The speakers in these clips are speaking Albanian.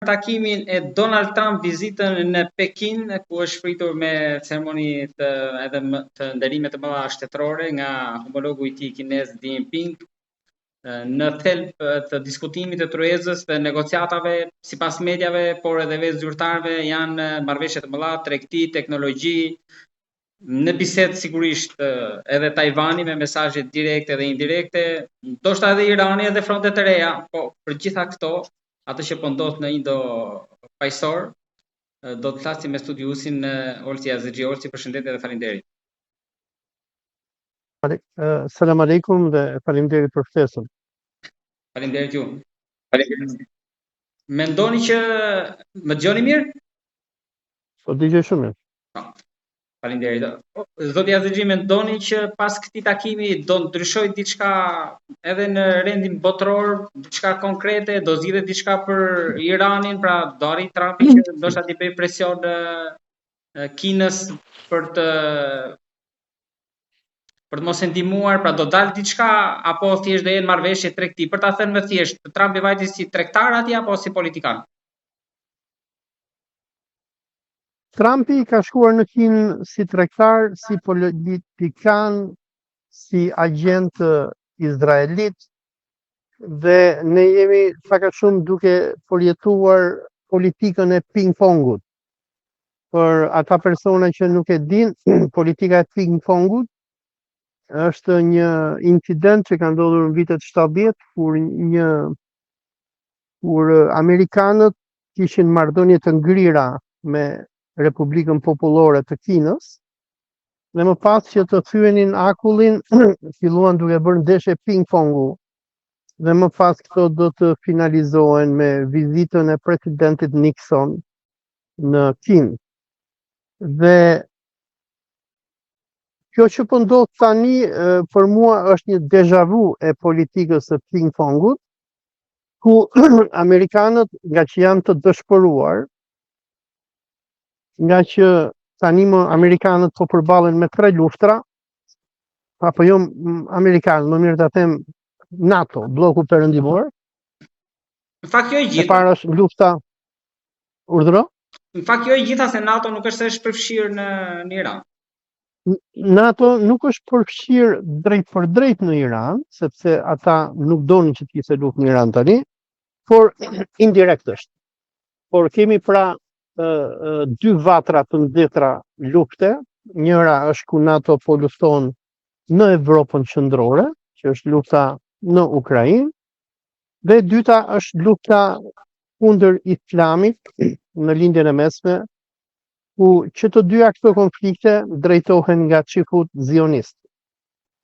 Takimin e Donald Trump vizitën në Pekin, ku është pritur me ceremoni të edhe më, të nderime të mëdha shtetërore nga homologu i tij kinez Xi Jinping, në thelb të diskutimit të tryezës dhe negociatave sipas mediave, por edhe vetë zyrtarëve janë marrëveshje të mëdha, tregti, teknologji, në bisedë sigurisht edhe Tajvani me mesazhe direkte dhe indirekte, ndoshta edhe Irani edhe fronte të reja, po për gjitha këto, atë që po ndodh në Indo-Paqësor, do të flasim me studiuesin Olsi Jazexhi. Olsi, përshëndetje dhe faleminderit. Selam aleikum dhe faleminderit për ftesën. Faleminderit ju. Faleminderit. Mendoni që më dëgjoni mirë? Po dëgjoj shumë mirë. Po. Faleminderit. Zoti Jazexhi, mendoni që pas këtij takimi do ndryshojë diçka edhe në rendin botëror, diçka konkrete, do zgjidhet diçka për Iranin, pra do arrijë Trumpi që ndoshta t'i bëjë presion Kinës për të për të mos e ndihmuar, pra do dalë diçka apo thjesht do jenë marrëveshje tregti. Për ta thënë më thjesht, Trumpi vajti si tregtar atje apo si politikan? Trumpi ka shkuar në Kinë si tregtar, si politikan, si agjent izraelit dhe ne jemi pak a shumë duke përjetuar politikën e ping-pongut. Për ata persona që nuk e dinë, politika e ping-pongut është një incident që ka ndodhur në vitet 70 kur një kur amerikanët kishin marrëdhënie të ngrira me Republikën Popullore të Kinës, dhe më pas që të thyenin akullin, filluan duke bërë ndeshje ping-pongu, dhe më pas këto do të finalizohen me vizitën e presidentit Nixon në Kinë. Dhe kjo që po ndodh tani për mua është një deja vu e politikës së ping-pongut, ku amerikanët nga që janë të dëshpëruar, nga që tani më amerikanët po përballen me tre luftra, apo jo amerikanët, më mirë ta them NATO, blloku perëndimor. Në fakt jo e gjitha. E para është lufta urdhëro? Në fakt jo e gjitha se NATO nuk është se është përfshirë në në Iran. NATO nuk është përfshirë drejtpërdrejt në Iran, sepse ata nuk donin që të kishte luftë në Iran tani, por indirekt është. Por kemi pra dy vatra të nxehta lufte, njëra është ku NATO po lufton në Evropën qendrore, që është lufta në Ukrainë, dhe e dyta është lufta kundër islamit në Lindjen e Mesme, ku që të dyja këto konflikte drejtohen nga çifut zionist.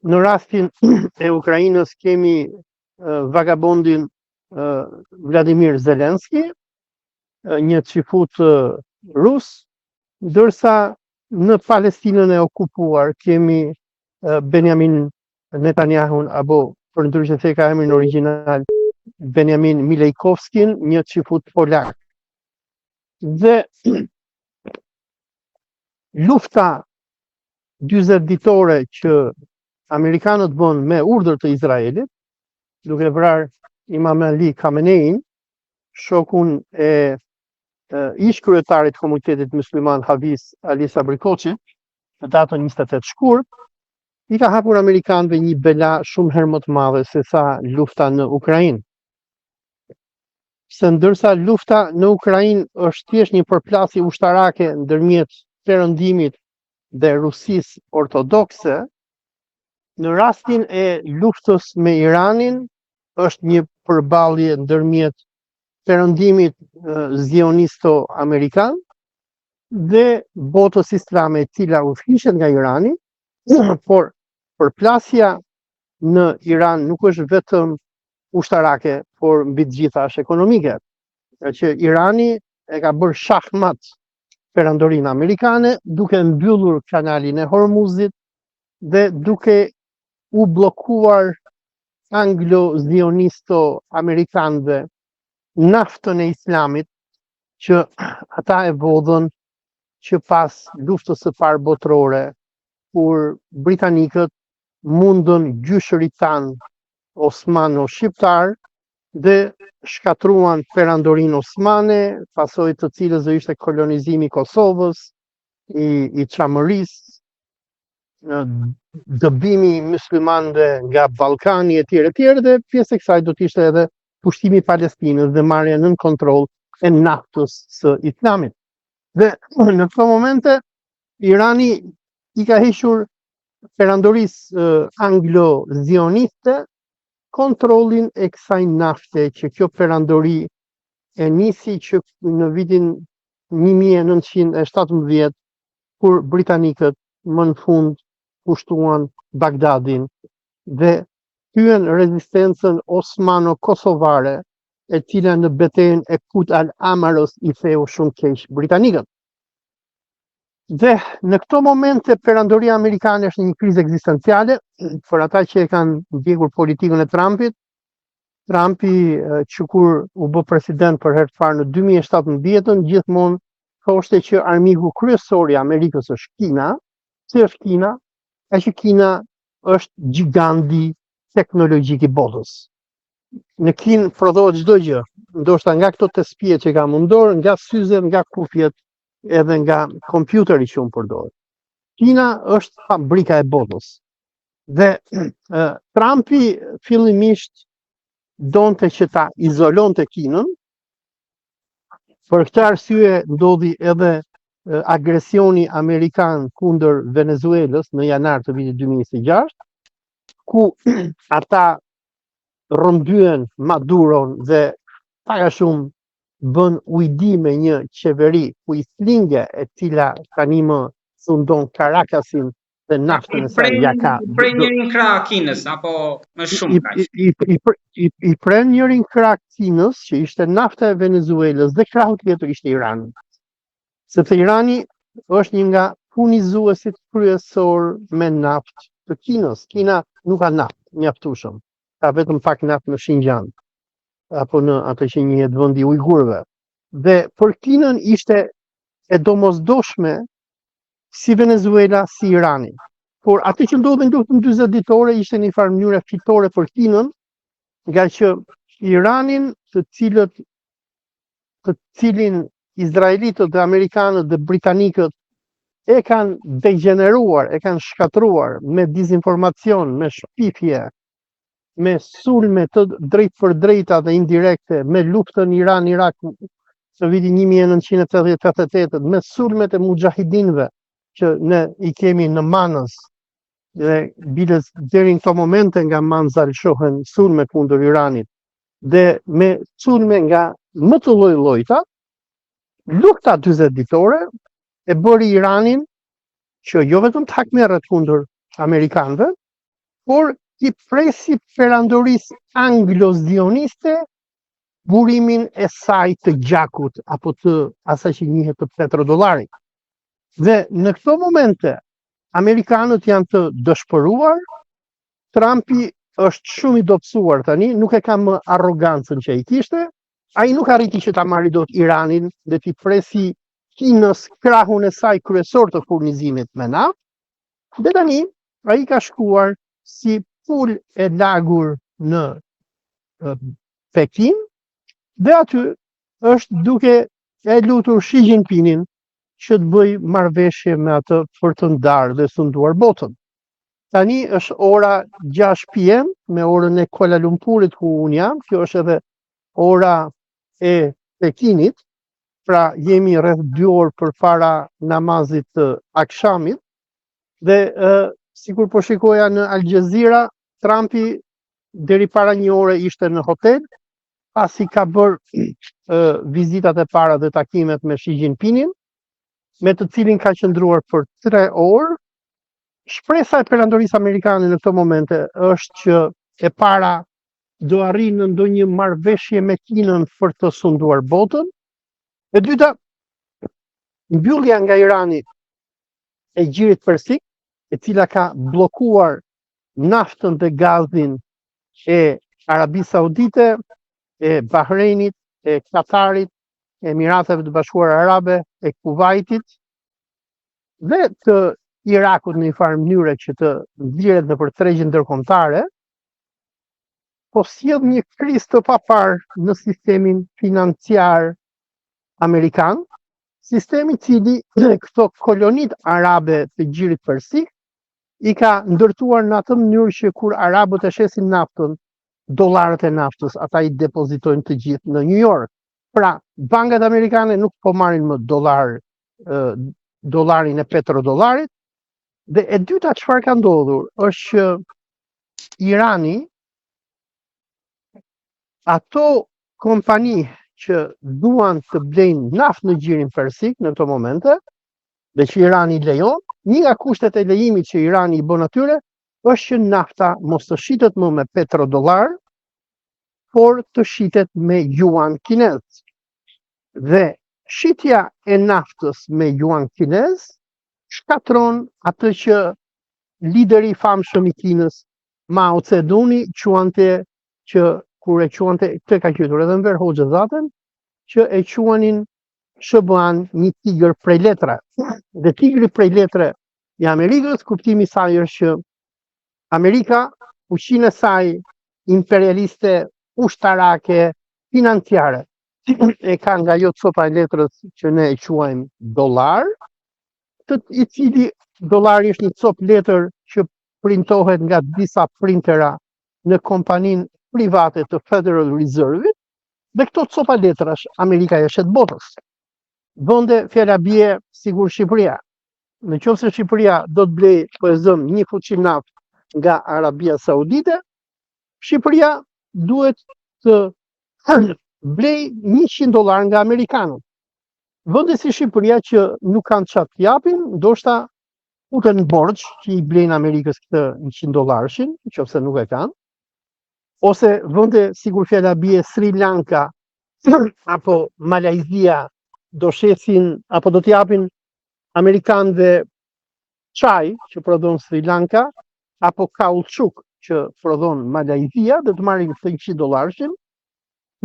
Në rastin e Ukrainës kemi vagabondin Vladimir Zelenski, një çifut rus, ndërsa në Palestinën e okupuar kemi Benjamin Netanyahun apo përndryshe se ka emrin origjinal Benjamin Milejkovskin, një çifut polak. Dhe lufta 40 ditore që amerikanët bënë me urdhër të Izraelit, duke vrarë Imam Ali Khamenein, shokun e ish kryetarit të komunitetit musliman Hafiz Ali Sabri Koçit, në datën 28 shkurt, i ka hapur amerikanëve një bela shumë herë më të madhe se sa lufta në Ukrainë. Se ndërsa lufta në Ukrainë është thjesht një përplasje ushtarake ndërmjet Perëndimit dhe Rusisë ortodokse, në rastin e luftës me Iranin është një përballje ndërmjet Perëndimit zionisto-amerikan dhe botës islame e cila udhëhiqet nga Irani, por përplasja në Iran nuk është vetëm ushtarake, por mbi të gjitha është ekonomike. Pra që Irani e ka bërë shahmat perandorinë amerikane duke mbyllur kanalin e Hormuzit dhe duke u bllokuar anglo-zionisto-amerikanëve naftën e islamit që ata e vodhën që pas luftës së parë botërore, kur britanikët mundën gjyshërit tanë osmano-shqiptar. dhe shkatërruan perandorinë osmane, pasojë të cilës do ishte kolonizimi i Kosovës, i, i Çamërisë, dëbimi i muslimanëve nga Ballkani e tjerë e tjerë dhe pjesë e kësaj do të ishte edhe pushtimi i Palestinës dhe marrja nën kontroll e naftës së Islamit. Dhe në këto momente Irani i ka hequr perandorisë anglo-zioniste kontrollin e kësaj nafte që kjo perandori e nisi që në vitin 1917 kur britanikët më në fund pushtuan Bagdadin dhe thyen rezistencën osmano-kosovare e cila në betejën e Kut al-Amarës i theu shumë keq britanikët. Dhe në këto momente perandoria amerikane është në një krizë ekzistenciale, për ata që e kanë ndjekur politikën e Trumpit, Trumpi që kur u bë president për herë të parë në 2017-ën, gjithmonë thoshte që armiku kryesor i Amerikës është Kina. Pse është Kina? Ngaqë Kina është gjigandi teknologjik i botës. Në Kinë prodhohet çdo gjë, ndoshta nga këto tespijet që kam në dorë, nga syzet, nga kufjet, edhe nga kompjuteri që unë përdor. Kina është fabrika e botës. Dhe Trumpi fillimisht donte që ta izolonte Kinën. Për këtë arsye ndodhi edhe agresioni amerikan kundër Venezuelës në janar të vitit 2026, ku ata rrëmbyen Maduron dhe pak a shumë bënë ujdi me një qeveri kuislinge e cila tani më sundon Caracasin dhe naftën e saj ja ka. I pren njërin krah Kinës apo më shumë kaq. I, i, i, i, i pren njërin krah Kinës që ishte nafta e Venezuelës dhe krahu tjetër ishte Irani. Sepse Irani është një nga furnizuesit kryesor me naftë të Kinës. Kina nuk ka naftë mjaftueshëm. Ka vetëm pak naftë në Xinjiang apo në atë që njihet vendi i ujgurëve. Dhe për Kinën ishte e domosdoshme si Venezuela, si Irani. Por atë që ndodhi në luftën 40 ditore ishte në një farë mënyre fitore për Kinën, ngaqë Iranin, të cilët të cilin izraelitët dhe amerikanët dhe britanikët e kanë degjeneruar, e kanë shkatërruar me dezinformacion, me shpifje, me sulme të drejtpërdrejta dhe indirekte, me luftën Iran-Irak të vitit 1988, me sulmet e muxhahidinëve që ne i kemi në Manëz, dhe biles deri në këto momente nga Manza lëshohen sulme kundër Iranit, dhe me sulme nga më të lloj-llojta, lufta 40 ditore e bëri Iranin që jo vetëm të hakmerret kundër amerikanëve, por t'i presi perandorisë anglo-zioniste burimin e saj të gjakut apo të asaj që njihet të petrodollarit. Dhe në këto momente amerikanët janë të dëshpëruar, Trumpi është shumë i dobësuar tani, nuk e ka më arrogancën që ai kishte, ai nuk arriti që ta marri dot Iranin dhe t'i presi Kinës krahun e saj kryesor të furnizimit me naftë, Dhe tani, ai ka shkuar si pulë e lagur në Pekin, dhe aty është duke e lutur Xi Jinpingin që të bëjë marrëveshje me atë për të ndarë dhe sunduar botën. Tani është ora 6 PM me orën e Kuala Lumpurit ku unë jam, kjo është edhe ora e Pekinit, pra jemi rreth 2 orë përpara namazit të akshamit, dhe e, sikur po shikoja në Al Jazeera, Trumpi deri para një ore ishte në hotel, pasi ka bërë e, vizitat e para dhe takimet me Xi Jinpingin, me të cilin ka qëndruar për 3 orë. Shpresa e perandorisë amerikane në këto momente është që e para do arrijë në ndonjë marrëveshje me Kinën për të sunduar botën. E dyta, mbyllja nga Irani e gjirit persik, e cila ka bllokuar naftën dhe gazin e Arabisë Saudite, e Bahreinit, e Katarit, e Emirateve të Bashkuara Arabe, e Kuvajtit dhe të Irakut në një farë mënyre që të nxirret nëpër tregje ndërkombëtare. po sjell një krizë të paparë në sistemin financiar amerikan, sistem i cili këto kolonitë arabe të gjirit persik i ka ndërtuar në atë mënyrë që kur arabët e shesin naftën, dollarët e naftës ata i depozitojnë të gjithë në New York. Pra, bankat amerikane nuk po marrin më dollar dollarin e petrodollarit. Dhe e dyta çfarë ka ndodhur është që Irani ato kompani që duan të blejnë naftë në gjirin persik në këto momente, dhe që Irani lejon, një nga kushtet e lejimit që Irani i bën atyre është që nafta mos të shitet më me petrodollar, por të shitet me juan kinez. Dhe shitja e naftës me juan kinez shkatërron atë që lideri i famshëm i Kinës, Mao Zedongi, quante që kur e quante, këtë e ka quajtur edhe Enver Hoxha zaten, që e quanin SHBA-n një tigër prej letre. Dhe tigri prej letre i Amerikës, kuptimi i saj është që Amerika, fuqinë e saj imperialiste, ushtarake, financiare, e ka nga ajo copa e letrës që ne e quajmë dollar, të, i cili dollari është një copë letër që printohet nga disa printera në kompaninë private të Federal Reserve-it, dhe këto copa letrash Amerika ia shet botës. Vende fjala bie sikur Shqipëria. Në qoftë se Shqipëria do të blejë, po e zëm, një fuçi naftë nga Arabia Saudite, Shqipëria duhet të blejë 100 dollar nga amerikanët. Vende si Shqipëria që nuk kanë çfarë të japin, ndoshta futen në borxh që i blejnë Amerikës këtë 100 dollarshin, nëse nuk e kanë. Ose vende sikur fjala bie Sri Lanka apo Malajzia do shesin apo do t'japin amerikanëve çaj që prodhon Sri Lanka apo kauçuk që prodhon Malajzia dhe të marrin këtë 100 dollarshin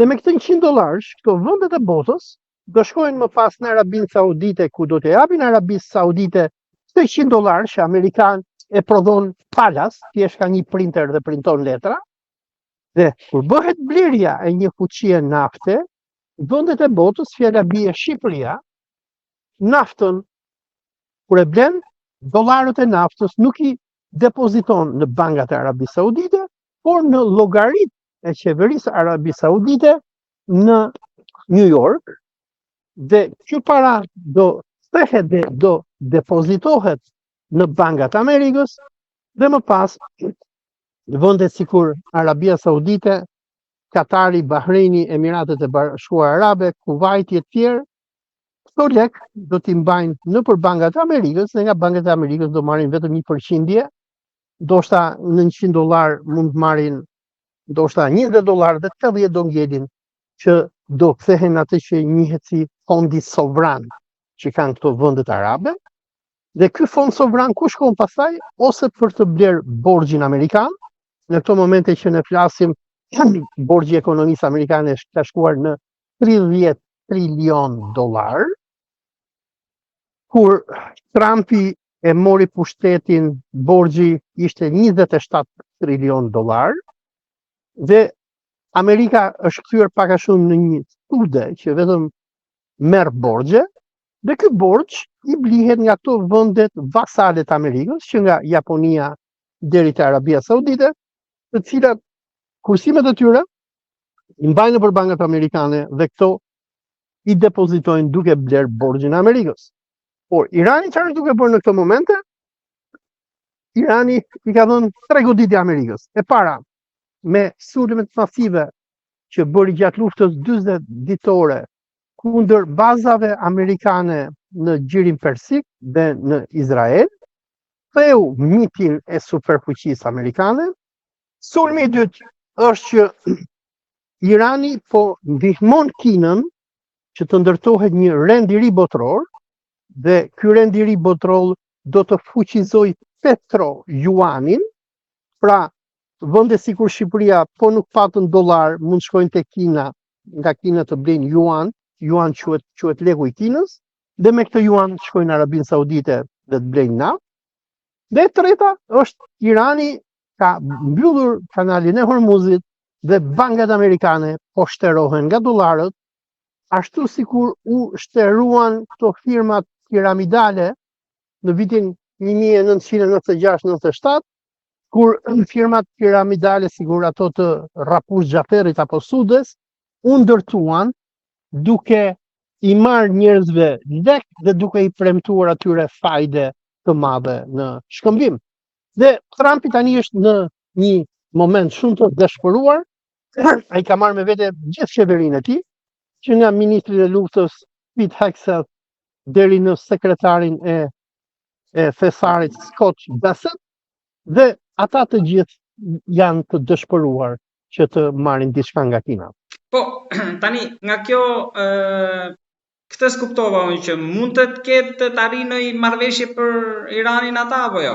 dhe me këtë 100 dollarësh këto vendet e botës do shkojnë më pas në Arabinë Saudite ku do të japin Arabisë Saudite këtë 100 dollarësh që amerikan e prodhon falas, thjesht ka një printer dhe printon letra. Dhe kur bëhet blerja e një fuçie nafte, vendet e botës, fjala bie Shqipëria, naftën kur e blen, dollarët e naftës nuk i depoziton në bankat e Arabisë Saudite, por në llogaritë e qeverisë Arabisë Saudite në New York dhe kjo para do kthehet dhe do depozitohet në bankat e Amerikës dhe më pas vendet sikur Arabia Saudite, Katari, Bahreini, Emiratet e Bashkuara Arabe, Kuwaiti e tjerë, këto lek do t'i mbajnë nëpër bankat e Amerikës dhe nga bankat e Amerikës do marrin vetëm një përqindje, ndoshta në 100 dollar mund të marrin ndoshta 20 dollar dhe 80 do ngelin që do kthehen atë që njihet si fondi sovran që kanë këto vendet arabe. Dhe ky fond sovran ku shkon pastaj ose për të bler borxhin amerikan, në këto momente që ne flasim, borxhi i ekonomisë amerikane ka shkuar në 30 trilion dollar, kur Trumpi e mori pushtetin, borxhi ishte 27 trilion dollar, dhe Amerika është kthyer pak a shumë në një stude që vetëm merr borxhe, dhe ky borxh i blihet nga këto vendet vasale të Amerikës, që nga Japonia deri te Arabia Saudite, të cilat kursimet e tyre i mbajnë nëpër bankat amerikane dhe këto i depozitojnë duke bler borxhin e Amerikës. Por Irani çfarë është duke bërë në këto momente? Irani i ka dhënë tre goditje Amerikës. E para, me sulmet masive që bëri gjatë luftës 40 ditore kundër bazave amerikane në Gjirin Persik dhe në Izrael, theu mitin e superfuqisë amerikane. Sulmi i dytë është që Irani po ndihmon Kinën që të ndërtohet një rend i ri botëror dhe ky rend i ri botëror do të fuqizojë petro juanin, pra vende sikur Shqipëria po nuk patën dollar, mund shkojnë te Kina, nga Kina të blejnë juan, juan quhet quhet leku i Kinës, dhe me këtë juan shkojnë në Arabinë Saudite dhe të blejnë naftë. Dhe e treta është Irani ka mbyllur kanalin e Hormuzit. dhe bankat amerikane po shterohen nga dollarët, ashtu sikur u shteruan këto firmat piramidale në vitin 1996-97, kur firmat piramidale sikur ato të Rrapush Xhaferrit apo Sudes, u ndërtuan duke i marrë njerëzve lek dhe duke i premtuar atyre fajde të madhe në shkëmbim. Dhe Trumpi tani është në një moment shumë të dëshpëruar, ai ka marrë me vete gjithë qeverinë e tij, që nga ministri i luftës Pete Hegseth deri në sekretarin e e thesarit Scott Bessent dhe ata të gjithë janë të dëshpëruar që të marrin diçka nga Kina. Po, tani nga kjo ë këtë s'kuptova unë që mund të ketë të arrijnë ndonjë marrëveshje për Iranin ata apo jo?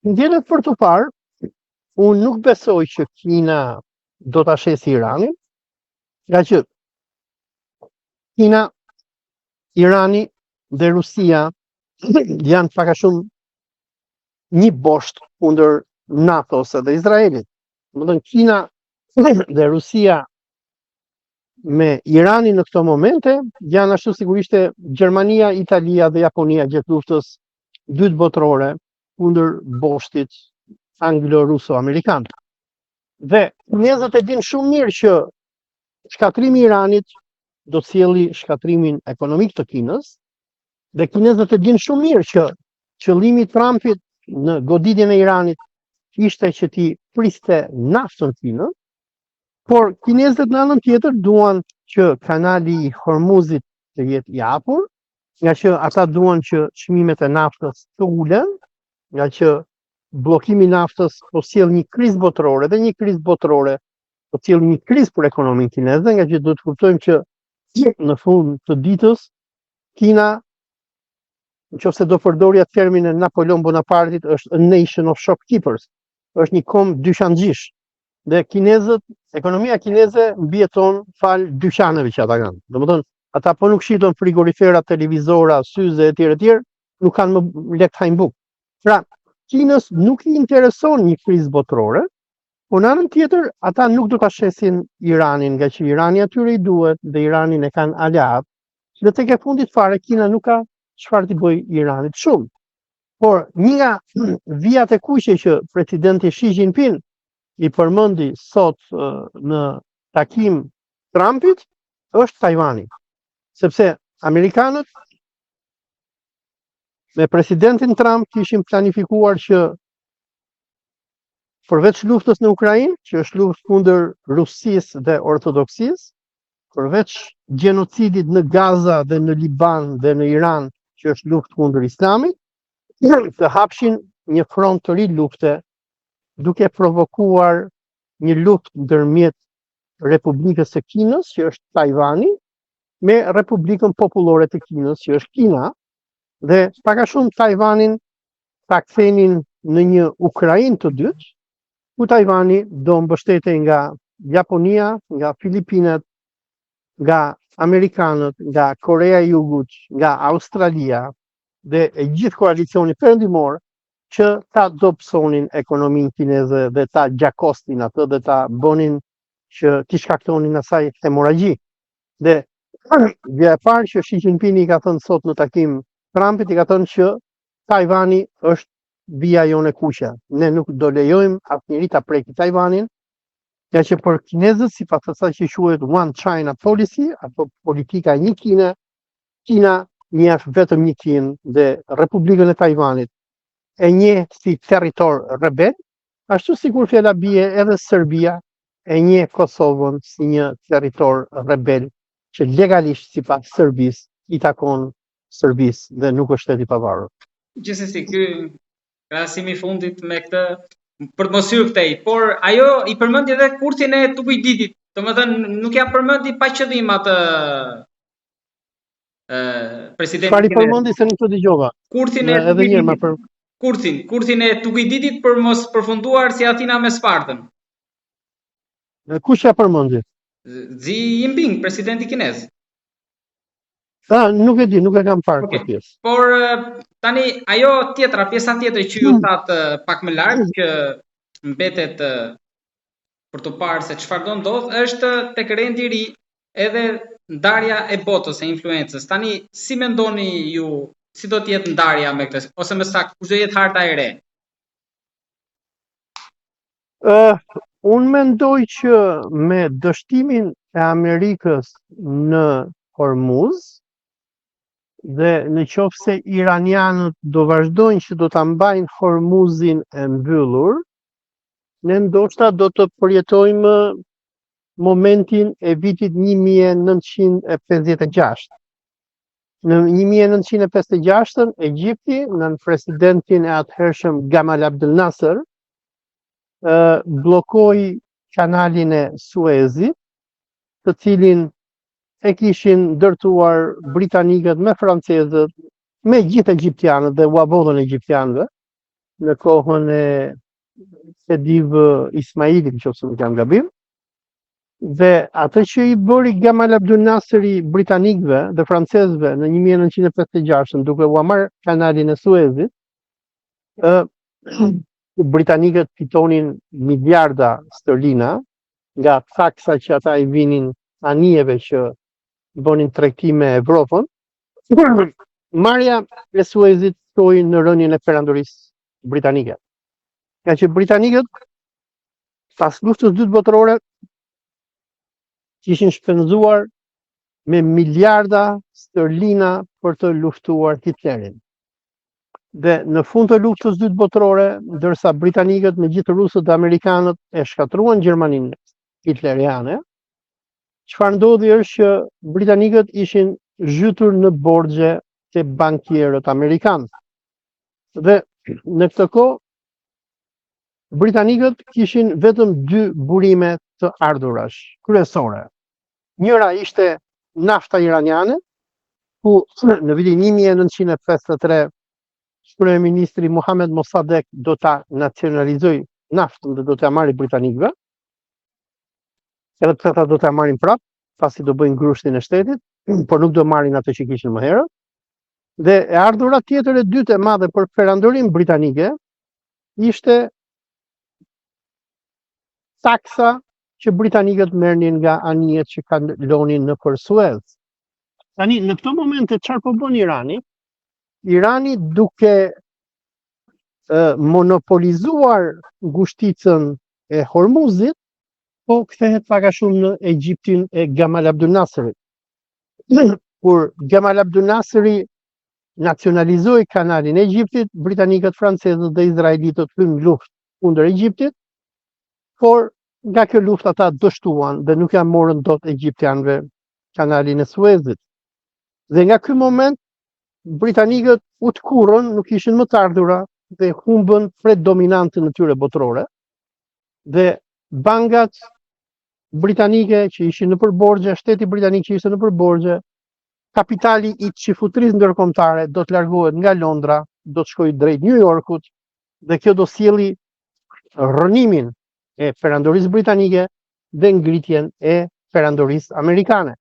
Ngelet për të parë, unë nuk besoj që Kina do ta shesë Iranin, nga që Kina, Irani dhe Rusia janë pak a shumë një bosht kundër NATO-s dhe Izraelit. Domethënë Kina dhe Rusia me Iranin në këto momente janë ashtu sikur ishte Gjermania, Italia dhe Japonia gjatë luftës dytë botërore kundër boshtit anglo-ruso-amerikan. Dhe kinezët e dinë shumë mirë që shkatërrimi i Iranit do të sjelli shkatërrimin ekonomik të Kinës, dhe kinezët e dinë shumë mirë që qëllimi i Trumpit në goditjen e Iranit ishte që t'i priste naftën Kinës, por kinezët në anën tjetër duan që kanali i Hormuzit të jetë i hapur, nga që ata duan që çmimet e naftës të ulen, nga që bllokimi i naftës po sjell një krizë botërore dhe një krizë botërore po sjell një krizë për ekonominë kineze, nga që duhet të kuptojmë që në fund të ditës Kina në qoftë se do përdorja termin e Napoleon Bonapartit, është a nation of shopkeepers, është një komb dyqanxhish. Dhe kinezët, ekonomia kineze mbijeton falë dyqaneve që ata kanë. Domethënë, ata po nuk shitën frigorifera, televizora, syze etj etj, nuk kanë më lek të hajnë bukë. Pra, Kinës nuk i intereson një krizë botërore, por në anën tjetër ata nuk do ta shesin Iranin, nga që Irani atyre i duhet dhe Iranin e kanë aleat. Dhe tek e fundit fare Kina nuk ka çfarë t'i bëjë Iranit shumë. Por një nga vijat e kuqe që presidenti Xi Jinping i përmendi sot në takim Trumpit është Tajvani. Sepse amerikanët me presidentin Trump kishin planifikuar që përveç luftës në Ukrainë, që është luftë kundër Rusisë dhe Ortodoksisë, përveç gjenocidit në Gaza dhe në Liban dhe në Iran, që është luftë kundër Islamit, të hapshin një front të ri lufte, duke provokuar një luftë ndërmjet Republikës së Kinës, që është Tajvani, me Republikën Popullore të Kinës, që është Kina, dhe pak a shumë Tajvanin ta kthenin në një Ukrainë të dytë, ku Tajvani do mbështetej nga Japonia, nga Filipinet, nga amerikanët, nga Korea e Jugut, nga Australia dhe e gjithë koalicioni perëndimor që ta dobësonin ekonominë kineze dhe ta gjakosnin atë dhe ta bënin që t'i shkaktonin asaj hemorragji. Dhe gjëja e parë që Xi Jinping i ka thënë sot në takim Trumpit i ka thënë që Tajvani është vija jonë e kuqe. Ne nuk do lejojmë asnjeri ta preki Tajvanin, nga që për kinezët, sipas asaj që quhet One China Policy, apo politika e një Kine, Kina njeh vetëm një Kinë dhe Republikën e Tajvanit e njeh si territor rebel, ashtu sikur fjala bie edhe Serbia e njeh Kosovën si një territor rebel që legalisht sipas Serbisë i takon Serbisë dhe nuk është shtet i pavarur. Gjithsesi, ky krahasimi i fundit me këtë për të mos hyrë këtej, por ajo i përmendi edhe kurthin e Tukididit, domethënë nuk ja përmendi pa qëllim atë ë presidentin. Çfarë i përmendi se nuk të dëgjova? Kurthin e edhe një herë më për kurthin, kurthin e Tukididit për mos përfunduar si Athina me Spartën. Dhe kush ja përmendi? Xi Jinping, presidenti kinez. Ah, nuk e di, nuk e kam parë okay. këtë pjesë. Por tani ajo tjetra, pjesa tjetër që ju hmm. thatë pak më lart që mbetet për t'u parë se çfarë do ndodh është tek rendi i ri edhe ndarja e botës e influencës. Tani si mendoni ju si do të jetë ndarja me këtë ose më saktë kush do jetë harta e re? Ë uh, unë mendoj që me dështimin e Amerikës në Hormuz dhe në qoftë se iranianët do vazhdojnë që do ta mbajnë Hormuzin e mbyllur, ne ndoshta do të përjetojmë momentin e vitit 1956. Në 1956-ën, Egjipti, nën presidentin e atëhershëm Gamal Abdel Nasser, bllokoi kanalin e Suezit, të cilin e kishin ndërtuar britanikët me francezët, me gjithë egjiptianët dhe ua vodhën egjiptianëve në kohën e Khediv Ismailit, në qoftë se nuk jam gabim, dhe atë që i bëri Gamal Abdel Naseri britanikëve dhe francezëve në 1956 duke ua marrë kanalin e Suezit, ë britanikët fitonin miliarda stërlina nga taksa që ata i vinin anijeve që bënin tregti me Evropën. Marrja e Suezit çoi në rënien e perandorisë britanike. Ngaqë britanikët pas luftës dytë botërore kishin shpenzuar me miliarda stërlina për të luftuar Hitlerin. Dhe në fund të luftës dytë botërore, ndërsa britanikët me gjithë rusët dhe amerikanët e shkatërruan Gjermaninë hitleriane, çfarë ndodhi është që britanikët ishin zhytur në borxhe te bankierët amerikanë. Dhe në këtë kohë britanikët kishin vetëm dy burime të ardhurash kryesore. Njëra ishte nafta iraniane, ku në vitin 1953 kryeministri Muhamed Mossadegh do ta nacionalizojë naftën dhe do t'ia marrë britanikëve. Edhe pse ata do t'ia marrin prapë, pasi do bëjnë grushtin e shtetit, por nuk do marrin atë që kishin më herët. Dhe e ardhura tjetër e dytë e madhe për perandorinë britanike ishte taksa që britanikët merrnin nga anijet që kalonin nëpër Suez. Tani në këto momente çfarë po bën Irani? Irani duke e, monopolizuar ngushticën e Hormuzit, po kthehet pak a shumë në Egjiptin e Gamal Abdel Nasserit. Kur Gamal Abdel Nasseri nacionalizoi kanalin e Egjiptit, britanikët, francezët dhe izraelitët hynë në luftë kundër Egjiptit, por nga kjo luftë ata dështuan dhe nuk ia morën dot egjiptianëve kanalin e Suezit. Dhe nga ky moment britanikët u tkurrën, nuk ishin më të ardhura dhe humbën predominancën e tyre botërore. Dhe bankat britanike që ishin nëpër borxhe, shteti britanik që ishte nëpër borxhe, kapitali i çifutrisë ndërkombëtare do të largohet nga Londra, do të shkojë drejt New Yorkut dhe kjo do sjelli rrënimin e perandorisë britanike dhe ngritjen e perandorisë amerikane.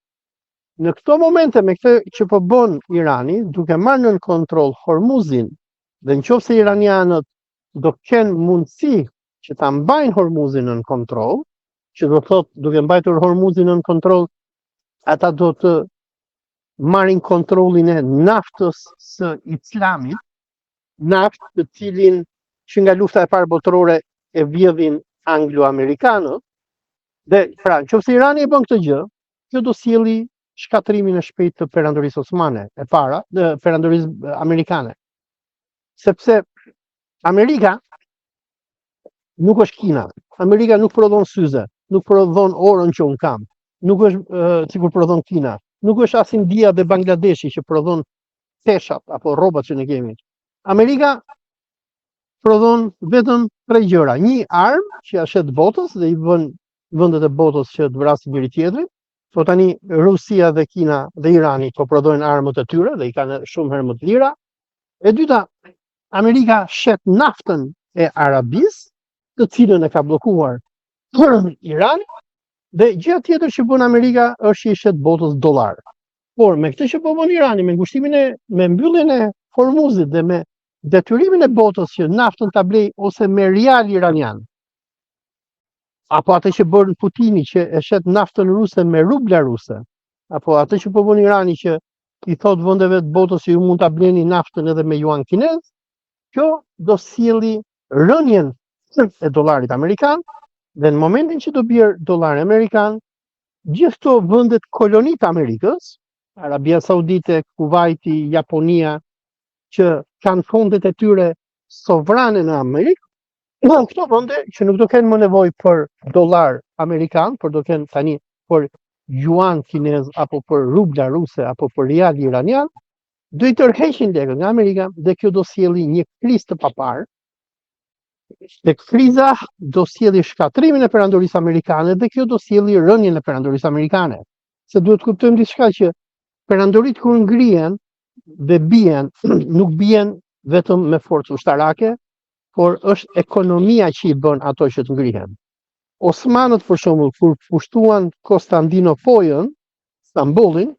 Në këto momente me këtë që po bën Irani, duke marrë nën kontroll Hormuzin, dhe në qoftë se iranianët do kenë mundësi që ta mbajnë Hormuzin nën kontroll, që do thotë duke mbajtur Hormuzin nën kontroll, ata do të marrin kontrollin e naftës së islamit, naftë të cilin që nga lufta e parë botërore e vjedhin anglo-amerikanët, dhe pra, në qoftë se Irani e bën këtë gjë, kjo do sjelli shkatërrimin e shpejtë të perandorisë osmane, e para, dhe perandorisë amerikane. Sepse Amerika nuk është Kina. Amerika nuk prodhon syze, nuk prodhon orën që unë kam. Nuk është uh, sikur prodhon Kina. Nuk është as India dhe Bangladeshi që prodhon teshat apo rrobat që ne kemi. Amerika prodhon vetëm tre gjëra. Një armë që ia shet botës dhe i bën vendet e botës që të vrasin njëri tjetrin. Po tani Rusia dhe Kina dhe Irani po prodhojnë armët e tyre dhe i kanë shumë herë më të lira. E dyta, Amerika shet naftën e Arabisë, të cilën e ka bllokuar Irani, dhe gjëja tjetër që bën Amerika është që i shet botës dollar. Por me këtë që po bën Irani, me ngushtimin e me mbylljen e Hormuzit dhe me detyrimin e botës që naftën ta blej ose me rial iranian. apo atë që bën Putini që e shet naftën ruse me rubla ruse, apo atë që po bën Irani që i thotë vendeve të botës që ju mund ta bleni naftën edhe me juan kinez, kjo do sjelli rënien e dollarit amerikan dhe në momentin që do bjerë dollari amerikan, gjithë këto vendet koloni të Amerikës, Arabia Saudite, Kuwaiti, Japonia, që kanë fondet e tyre sovrane në Amerikë, në këto vende që nuk do kenë më nevojë për dollar amerikan, por do kenë tani për juan kinez apo për rubla ruse apo për rial iranian, do i tërheqin lekët nga Amerika dhe kjo do sjelli një krizë të paparë. Dhe kriza do sjelli shkatërrimin e perandorisë amerikane dhe kjo do sjelli rënien e perandorisë amerikane. Se duhet të kuptojmë diçka që perandoritë kur ngrihen dhe bien, nuk bien vetëm me forcë ushtarake, por është ekonomia që i bën ato që të ngrihen. Osmanët për shembull kur pushtuan Konstandinopojën, Stambollin,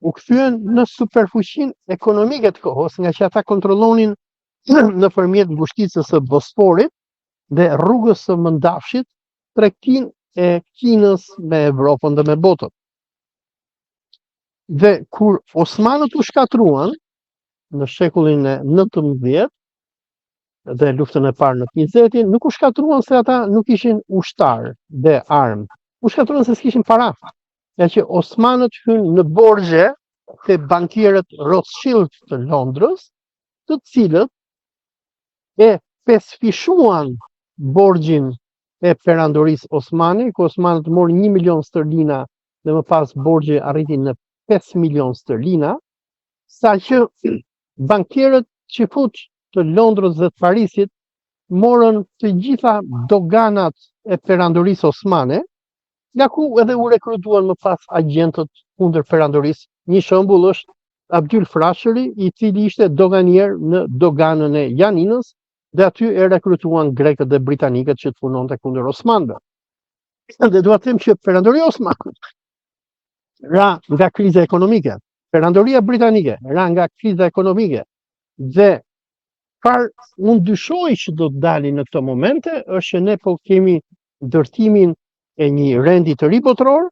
u kthyen në superfuqinë ekonomike të kohës, nga që ata kontrollonin nëpërmjet ngushticës së Bosforit dhe rrugës së Mëndafshit tregtinë e Kinës me Evropën dhe me botën. Dhe kur Osmanët u shkatërruan në shekullin e 19 dhe luftën e parë në të 20-in, nuk u shkatërruan se ata nuk ishin ushtarë dhe armë. U shkatërruan se s'kishin para. Nga që Osmanët hynë në borxhe te bankierët Rothschild të Londrës, të cilët e pesëfishuan borxhin e perandorisë osmane, ku osmanët morën 1 milion stërlina dhe më pas borxhi arriti në 5 milion stërlina, saqë bankierët çifut të Londrës dhe të Parisit morën të gjitha doganat e perandorisë osmane, nga ku edhe u rekrutuan më pas agjentët kundër perandorisë. Një shembull është Abdyl Frashëri, i cili ishte doganier në doganën e Janinës dhe aty e rekrutuan grekët dhe britanikët që të punonte kundër osmanëve. Dhe dua të them që perandoria osmane ra nga kriza ekonomike. Perandoria britanike ra nga kriza ekonomike. Dhe çfarë unë dyshoj që do të dali në këto momente është që ne po kemi ndërtimin e një rendi të ri botëror,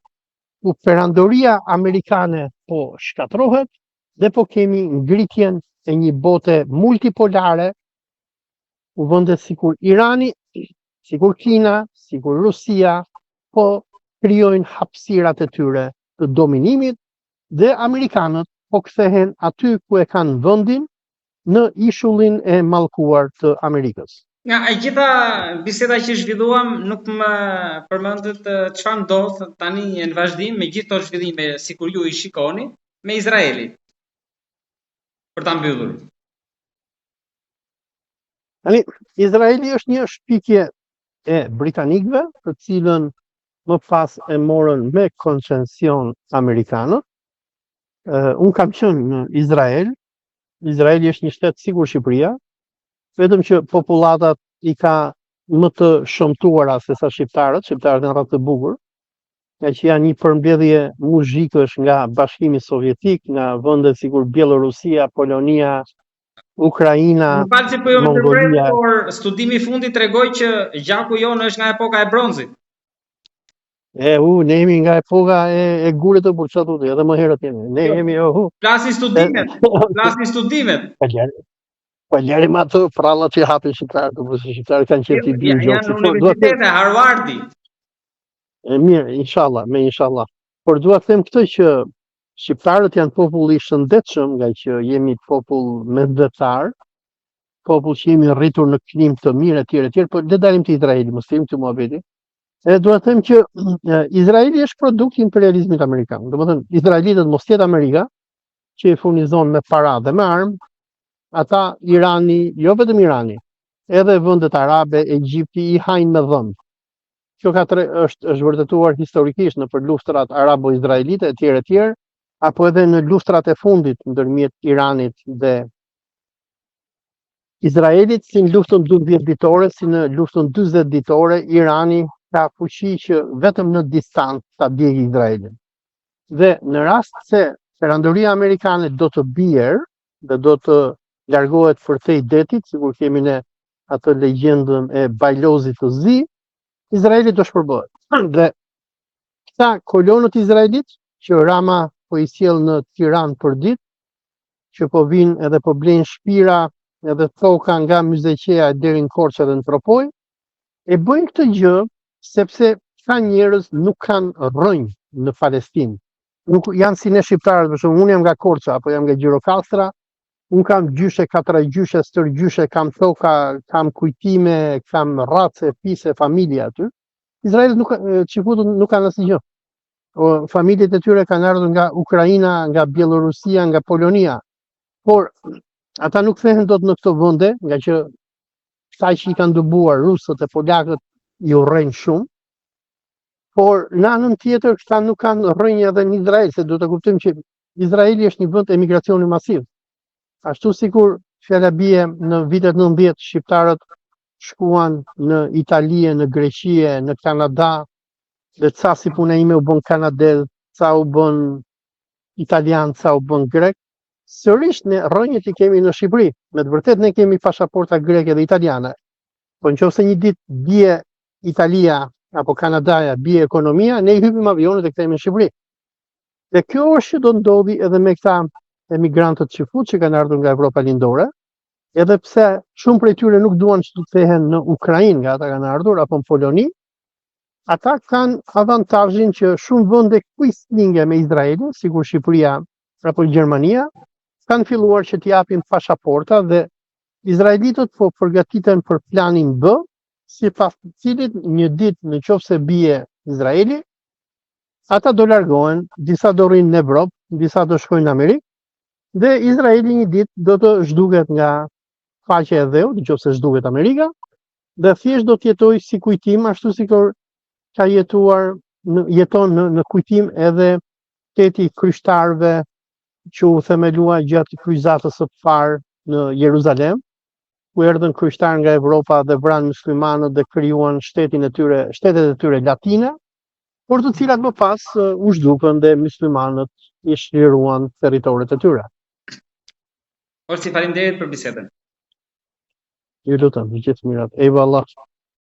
ku perandoria amerikane po shkatërrohet dhe po kemi ngritjen e një bote multipolare, ku vende sikur Irani, sikur Kina, sikur Rusia, po krijojnë hapësirat e tyre të dominimit dhe amerikanët po kthehen aty ku e kanë vendin në ishullin e mallkuar të Amerikës. Nga e gjitha biseda që zhvilluam, nuk më përmendët çfarë ndodh tani në vazhdim me gjithë këto zhvillime sikur ju i shikoni me Izraelin. Për ta mbyllur. Tani Izraeli është një shpikje e britanikëve, të cilën më pas e morën me koncesion amerikanët. Uh, unë kam qenë në Izrael. Izraeli është një shtet sikur Shqipëria, vetëm që popullatat i ka më të shëmtuara se sa shqiptarët, shqiptarët janë rracë të bukur, nga që janë një përmbledhje muzhikësh nga Bashkimi Sovjetik, nga vende sikur Bielorusia, Polonia, Ukraina, Më fal që po ju ndërpres, por studimi i fundit tregoi që gjaku jonë është nga epoka e bronzit. E, u, ne jemi nga epoka e, e gurit të burçatë, edhe më herët jemi. Ne jo. jemi, oh, Flasin studimet, flasin studimet. Po Po lëri më ato prrallat që hapin shqiptarët, po se shqiptarët kanë qenë t'i bien gjoksit. Janë po, universitete, Harvardi. E mirë, inshallah, me inshallah. Por dua të them këtë që shqiptarët janë popull i shëndetshëm, nga që jemi popull mesdhetar, popull që jemi rritur në klimë të mirë etj etj, por le dalim te Izraeli, mos themi këtë muhabeti. Edhe dua të them që Izraeli është produkt i imperializmit amerikan. Domethënë, izraelitët mos jetë Amerika, që i furnizon me para dhe me armë, ata Irani, jo vetëm Irani, edhe vendet arabe, Egjipti i hajnë me dhëmbë. Kjo ka tre, është është vërtetuar historikisht nëpër luftërat arabo-izraelite etj etj, apo edhe në luftërat e fundit ndërmjet Iranit dhe Izraelit, si në luftën 12 ditore, si në luftën 40 ditore, Irani ka fuqi që vetëm në distancë ta djegë Izraelin. Dhe në rast se perandoria amerikane do të bjerë dhe do të largohet përtej detit, sikur kemi ne atë legjendën e bajlozit të zi, Izraeli do shpërbëhet. Dhe këta kolonët izraelit që Rama po i sjell në Tiranë për ditë, që po vijnë edhe po blejnë shpira edhe toka nga Myzeqeja deri në Korçë edhe në Tropojë, e bëjnë këtë gjë sepse këta njerëz nuk kanë rrënjë në Palestinë. Nuk janë si ne shqiptarët, për shembull, unë jam nga Korça apo jam nga Gjirokastra, unë kam gjyshe, katragjyshe, stërgjyshe, kam toka, kam kujtime, kam racë, fise, familje aty. Izraelitët nuk çifutët nuk kanë asnjë gjë. O, familjet e tyre kanë ardhur nga Ukraina, nga Bielorusia, nga Polonia. Por ata nuk kthehen dot në këto vende, nga që këta që i kanë dëbuar rusët e polakët i urrejnë shumë. Por në anën tjetër këta nuk kanë rrënjë edhe në Izrael, se duhet të kuptojmë që Izraeli është një vend emigracioni masiv. Ashtu sikur fjala bie në vitet 90 shqiptarët shkuan në Itali, në Greqi, në Kanada, dhe ca si puna ime u bën kanadez, ca u bën italian, ca u bën grek, sërish ne rrënjët i kemi në Shqipëri. Me të vërtetë ne kemi pasaporta greke dhe italiane. Po në qoftë se një ditë bie Italia apo Kanadaja, bie ekonomia, ne i hypim avionit dhe kthehemi në Shqipëri. Dhe kjo është që do ndodhi edhe me këta emigrantët çifut që kanë ardhur nga Evropa Lindore, edhe pse shumë prej tyre nuk duan që të kthehen në Ukrainë nga ata kanë ardhur apo në Poloni, ata kanë avantazhin që shumë vende kuislinge me Izraelin, sikur Shqipëria apo Gjermania, kanë filluar që t'japin pasaporta dhe izraelitët po përgatiten për planin B, sipas të cilit një ditë në qoftë se bie Izraeli, ata do largohen, disa do rrinë në Evropë, disa do shkojnë në Amerikë, dhe Izraeli një ditë do të zhduket nga faqja e dheut, në qoftë se zhduket Amerika, dhe thjesht do të jetojë si kujtim, ashtu sikur ka jetuar në, jeton në, në kujtim edhe shteti i kryqtarëve që u themelua gjatë kryqëzatës së parë në Jeruzalem, ku erdhën kryqtarë nga Evropa dhe vranë muslimanët dhe krijuan shtetin e tyre, shtetet e tyre latine, por të cilat më pas u zhdukën dhe muslimanët i çliruan territoret e tyre. Olsi, faleminderit për bisedën. Ju lutem, gjithë të mirat. Eyvallah.